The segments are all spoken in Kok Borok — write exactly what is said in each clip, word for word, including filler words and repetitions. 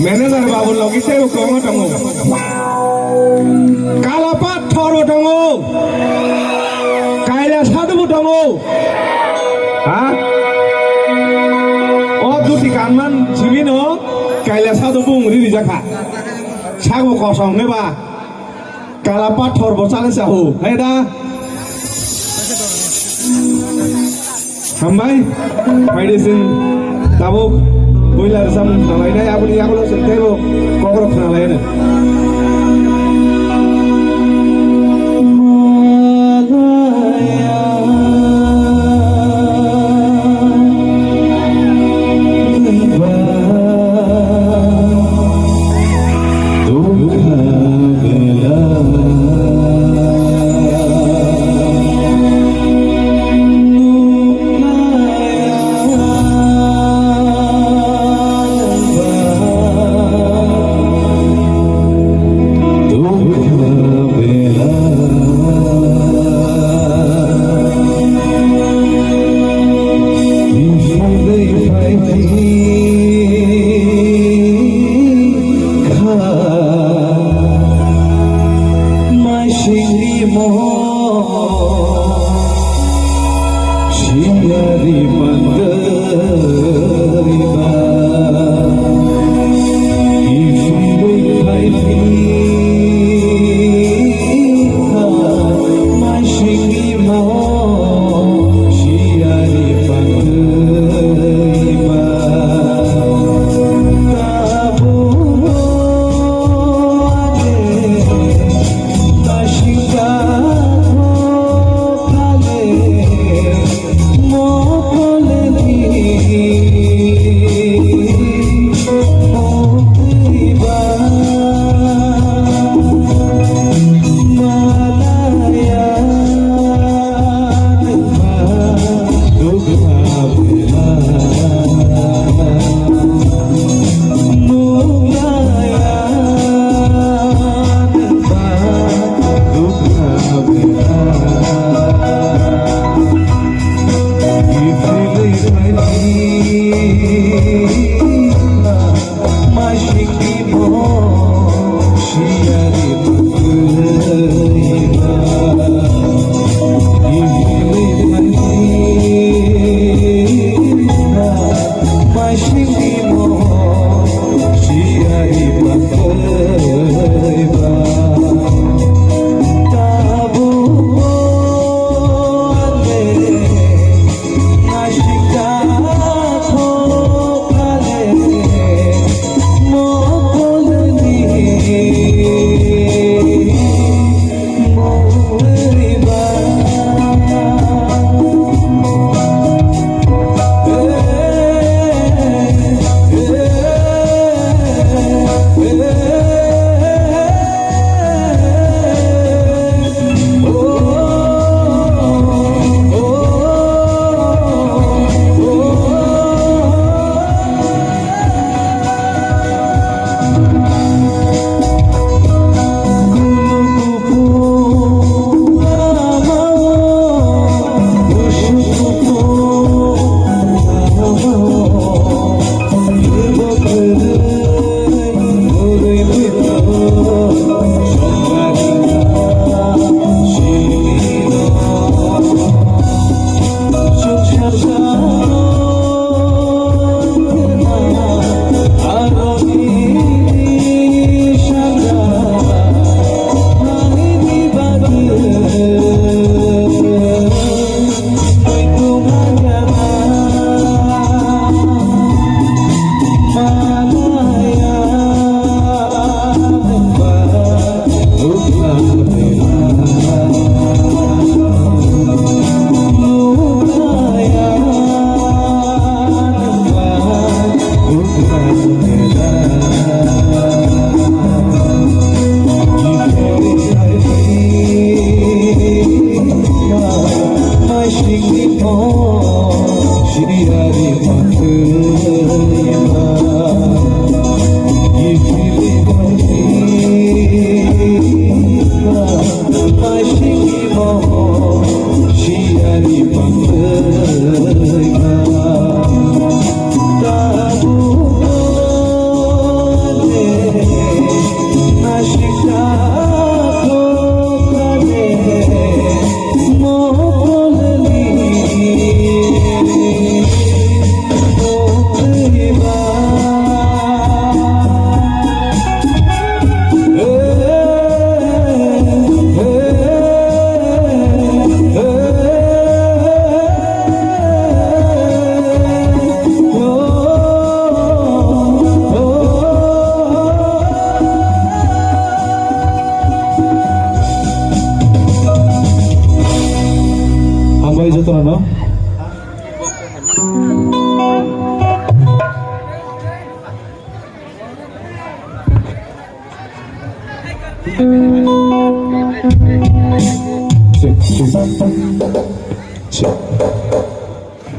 Manager babu logi tebo kwbangma tongo. Kala pathor bo tongo. Kaila sadhu bo tongo. Ha? O duti kanman simi no kaila sadhu bung ri rijakha. Sagbo kosong ne ba. Kala pathor bo chale sahu. Hai da. Hambai, phaidi chwng tabuk buila rwchapmung khwnalainai, aboni yagulo chwng teibo kokrok khwnalaino.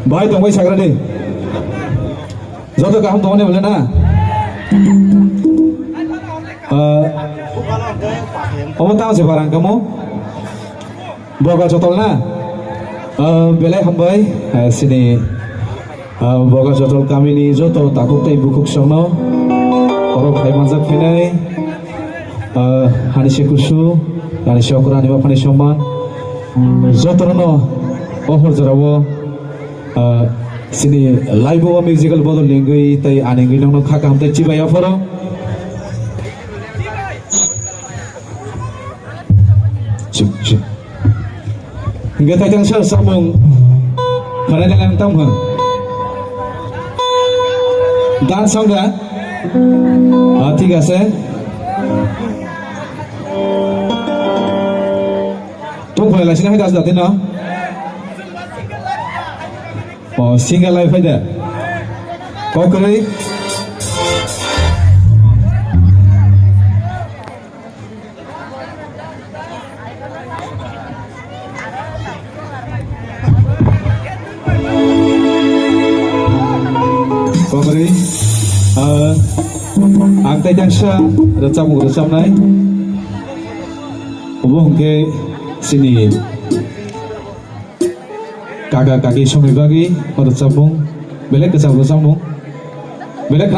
Bai tongbai sagra di. Joto kaham tongmani bole na? Ah, omo tamo se barang kamo? Boga jotol na? Ah, belai hambai, ah, sini, ah, Boga jotol kamini joto takhuk tei bukhuk songno oro phai manjak phainai, ah, hani se kusu, hani se okra, ani baphani somman. Jotono o hor jorao, ah, sini live o musical bodol lingwi tei aningwi nongno kha kaham tei chibai aphoro. Chuk, chuk. Hingke tei tang sir samung khana nang tam hwn. Dan song da? Ah, thik ase. Tung khwlai laisina hai das dati no? Oh, single life hai da. Kokri. Kokri, ah, ang tei tangsa rwchapmung rwchapnai. Obo hwnkhe chini kaka kaki songni bagwi o rwchapmung belai kwcham rwchapmung belai.